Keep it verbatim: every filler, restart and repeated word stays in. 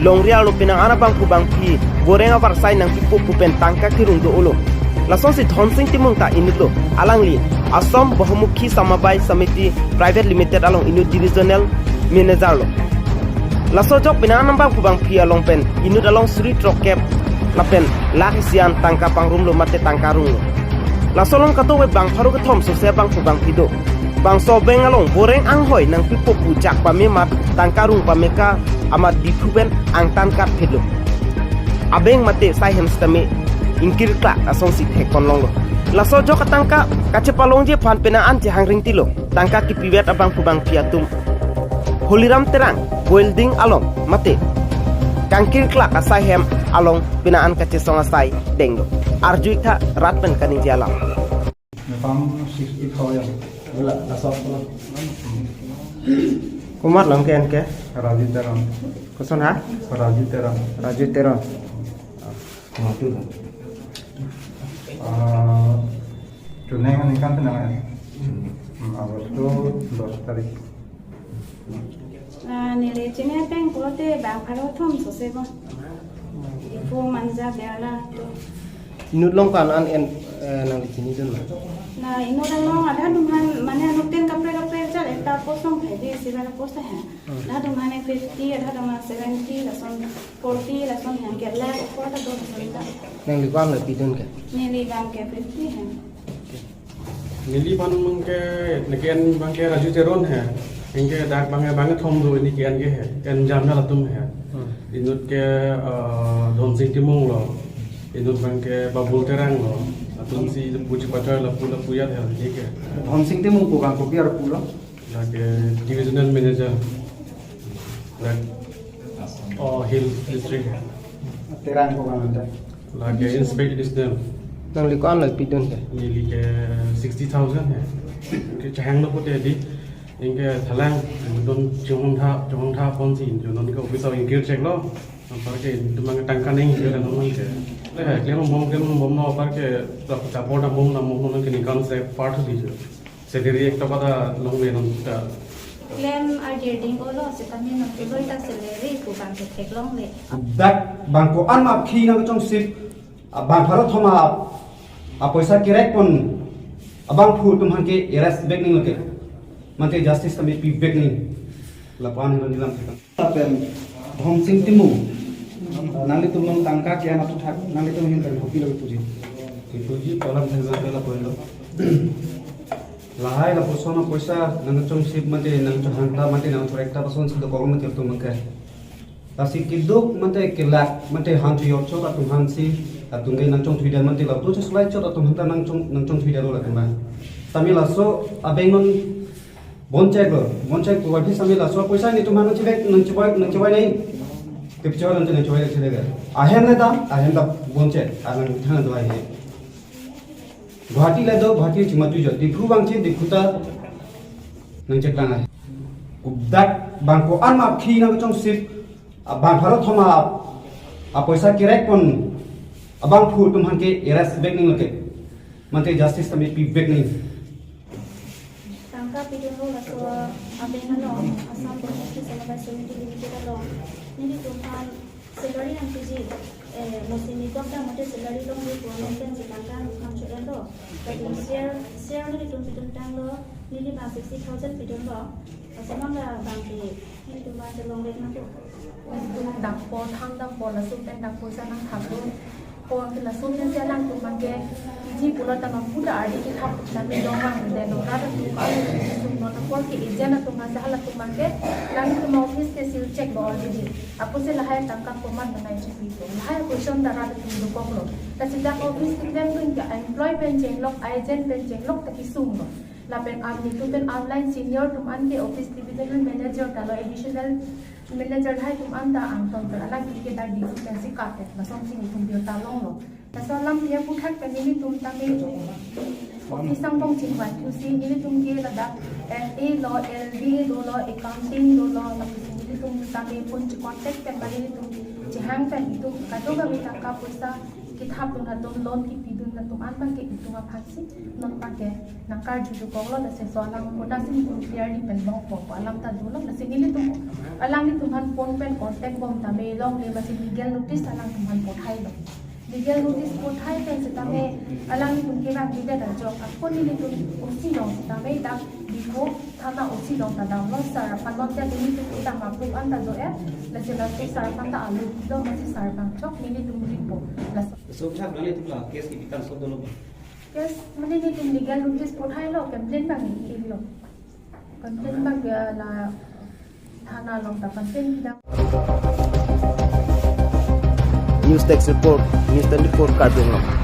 Longri arlo penang an abangphu bangphi boreng avarsai nangpipo pu pen tangka kerung do-olo. Lasonsi Dhonsing Timung ta inutlo, alangli Assam Bahumukhi Samabai Samiti Private Limited along inut divisional manager lo. Laso ajok penang an abangphu bangphi along pen inut along suri trokkep lapen lakh isi an tangka pangrumlo mate tangka runglo. Laso along kadokave bang pharo kethom sose abangphu bangphi do. Bangso abeng along boreng anghoi nangpipo pu chak pame amat tangka rung pame ka amat Diphu pen angtan katphitlo. Abeng mate saihem sitame ingkirklak asonsi thekponlonglo. Laso ajok atangka kachepalongji aphan penang an chehang ringtilo. Tangka kipivet abangphu bangphi atum Holiram Terang building along mate kangkirklak asaihem along penang an kachesong asai denglo. Arju-ik tha rat pen kaningje alam. Nepam sixty thousand. Wala, laso wala. Komat along ke-en ke? Raju Teron. Koson ha? Raju Teron. Raju Teron. Komat tu kan? Ah, June kan ikan tenang ya. Hmm, Agosto dos tarik. Ah, neli chini pen pulote bang pharo thom sose bo. Diphu Manja Berla to. Inut along ko-an an en, eh, nangli chinidun ma? Na inut along adha atum aphan mane anut ten kaprek kaprek char ekta post along thai di, sibara post hai. Hmm. Adha atum aphan fifty, adha atum aphan seventy, lason forty, lason hang ke lakh, forty do lason ta. Nangli ko-an le pidun ke? Neli bang ke fifty hai. Neli aphan bang ke, neke-en bang ke Raju Teron hai. Anke dak bang ke bang kethom do neke-en ke hai. En jamjal atum hai. Hmm. Inut ke, eh, Dhonsing Timung lo. Inut bang ke Babul Terang lo. Atumsi pu chepachoi lapu lapu ajat hai neke. Dhonsing Timung pu bang kopi arpu lo? Lake divisional manager. Lake, oh, Hill District. Terang ko bang anta. Lake inspector additional. Nangli ko-an le pidun ke? Neli ke sixty thousand hai. Ke chehanglo pute di. Anke thalang, don chehong tha, chehong tha ponsi, don ke office of income check lo. Apar ke, itum bang tangka neng ke non ke. Le hai, klem bom, klem bom lo, apar ke, chapor dam bom, dam bom lo, ke ningkan se part di. Salary ekta pada longve nangta. Klem arjir ding-olo sitame nangtuloi ta salary pu bang ke theklongle. Dak bang ko-an ma khi nangchongsi, ah, bang pharo thom a, ah, poisa kerek pon, ah, bangphu atum aphan ke arrest vek nangji lake. Mate justice tame pivek nangji. Lapu-an helo nilam thek. Lapen Dhonsing Timung. Nanglitum along tangka ke-en aphuthak, nanglitum ahin pen kopi lo puji? Ipuji polam thek jang ke lapu lo. Lahai lapuson apoisa nangchongsi mate nangchohang ta mate nangchorek ta lasonsi dokok mate atum ke. Lasi keduk mate kelak mate han chojor chot atum aphansi atum ke nangchongthui det mate lapu chesulai chot atum aphan ta nangchong, nangchongthui detlo latum aphan. Tame laso abeng non bon chek lo, bon chek lo, aphi sami laso apoisa netum aphan nangchevek, nangchevoi, nangchevoi nai. Kepcho nang nangchevoi nangchevoi. Ahem le dam, ahem dam bon chek, anang thang do ahe. Guwahati le do, Guwahati chima tu jo. Diphu bang chin, Diphu ta nangcheklang ahe. Dak bang ko-an ma khi nangchongsi, bang pharo thom a, apoisa kerek pon, abangphu atum aphan ke arrest vek nangji lake. Mate justice tame pivek nangji. Tangka pidunlo laso abeng along, Assam Broadcasting Service Limited along. Nelitum aphan salary nangpiji, eh, mosi ni kok ta mate salary longji pu amen pensi tangka nangcho-enlo. Lapen share, share nelitum pidun tanglo, neli bang sixty thousand pidunlo. Laso abang la bang ke nelitum aphan chelong vek nangpo. Nelitum dak apor, thang dak apor, laso pen dak poisa nangthapdun. Apor ke laso pen si alangtum abang ke, iji pulo ta non puta ardi kethap nangdun dong abang, dei non rat atum ka sum non apor ke agent atum abang si halatum abang ke, nangtum office ke seal check ba already. Apotsi lahai tangka komat nangchipipo. Lahai question ta rat atum dokoklo. Lasi dak office keklem dun ke employee pen chenglok, agent pen chenglok ta kesung lo. Lapen arni atum pen online senior atum an ke office divisional manager ta lo, additional manager lahai atum an ta angton ta alang ke dak diphu pensi katet. Lasonsi netum birta longlo. Laso alam dia puthak pen nelitum tame office angbong chingvai thusi nelitum ke ladak F A lo, L D A dolo, accounting dolo, lapusi nelitum tame phone che-contact pen ba nelitum chehang pen itum kadokave tangka poisa Kethapdun atum, loan kepidun atum an abangke itum aphansi non abangke nangkarjudun koklo, lasi laso alam kodaksi nelitum clearly pen longpo pu alam ta dolo. Lasi nelitum, alanglitum aphan phone pen contact bom tame longle, lasi legal notice alanglitum aphan pothailo. Legal notice pothai pen setame alanglitum kevangvedet ajok, ako nelitum O C along setame dak Diphu thana O C along ta damlo, sir aphan non ta nelitum kedam approve an ta do-er, lasi laso sir aphan ta alo do, lasi sir abang chok nelitum ripo. Lasi So, bisa bilang itu lah, case kita so dulu. Case mane nelitum legal notice pothailo, complaint abang ilo. Complaint abang ya la thana along ta complaint kedam. News Desk Report, News twenty-four Karbi Anglong.